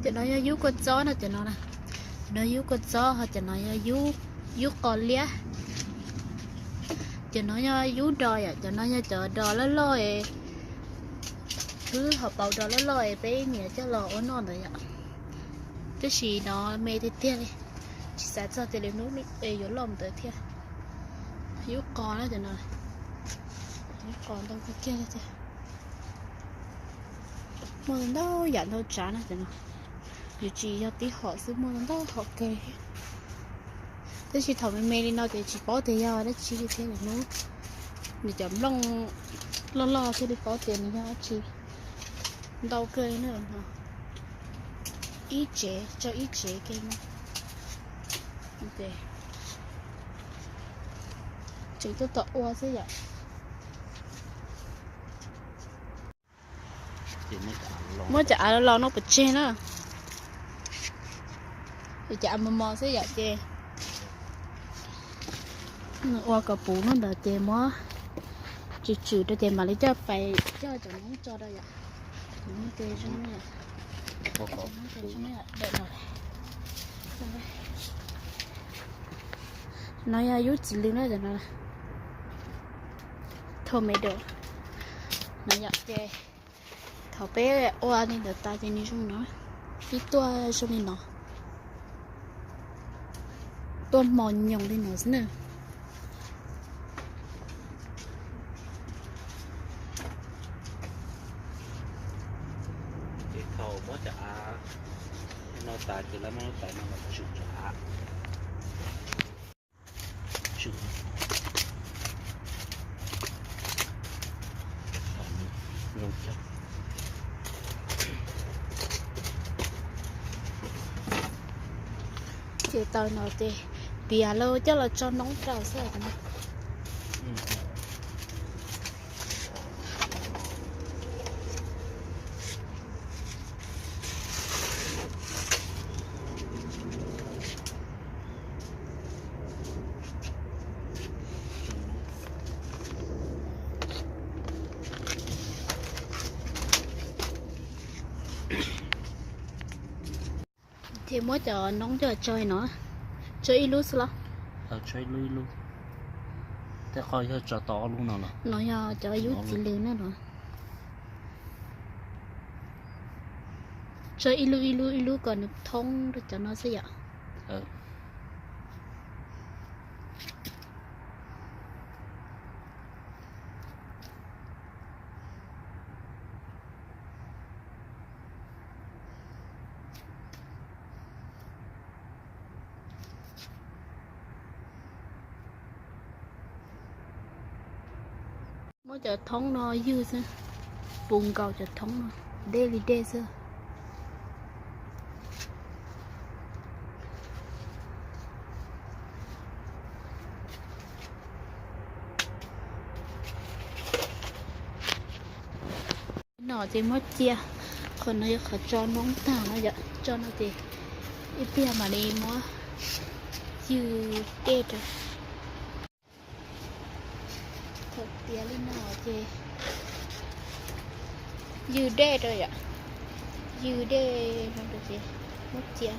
Cov no yog yub kua txob no, cov no, cov no yub kua txob, ho cov no yog yub, yub qos liab. Cov no yog yub dos yom, cov no yog cov dos loj loj es, twb hauv paus dos loj loj es peb nyiam coj los ua noj ntawd yom. Tab sis no me tiag tiag li, tsis xav txog tias lwm hnub yuav loj mus ntawd thiab. Yub qos na cov no, yub qos ntau kawg kiag li tiag. Muaj ntau yam ntau tsav na cov no, yuav tsis yog tib hom xwb, muaj ntau hom kawg li. Tab sis thaum me me li no ces tsis paub tias yog dab tsi li thiab, lwm hnub nws cov nplooj loj loj thiaj li paub tias nws yog dab tsi. Ntau kawg li na no, ib tsev tso ib tsev kiag no. Tseem tuaj tom ua xwb yom. Muab cov av los no pov tseg na. Cov av mos mos xwb yom ces ua kom puv no ntawd ces muab tswm tswm rau ces mam li coj pais coj cov noob tso rau yom. No yog yub txiv lws na, tomato no yom ces thaum peb ua li ntawd tas ces nws zoo no, ib tuaj zoo li no, tuaj mos nyoos li no xwb na. Ces thaum muab cov av no tas ces lawv muab lub tais no los tswm cov av. Ces tau no ces piav lawm coj los tso noob rau xwb. Ces muab cov noob coj tso no, tso ib lub xwb los? Tso ib lub ib lub. Tej qhov yog tso tau ob lub no los? No yog cov yub txiv lws na no. Tso ib lub ib lub ib lub kom nws thoob rau cov no xwb yom. Muab cov thoob no ywg xwb, puv nkaus cov thoob no, dej li dej xwb. No ces muab cia, qhov no yog qhov tso noob tag no yom, tso no ces ib pliag mam li muab ywg dej rau. Thaum tiav li no ces ywg dej rau yom, ywg dej no rau ces muab cia.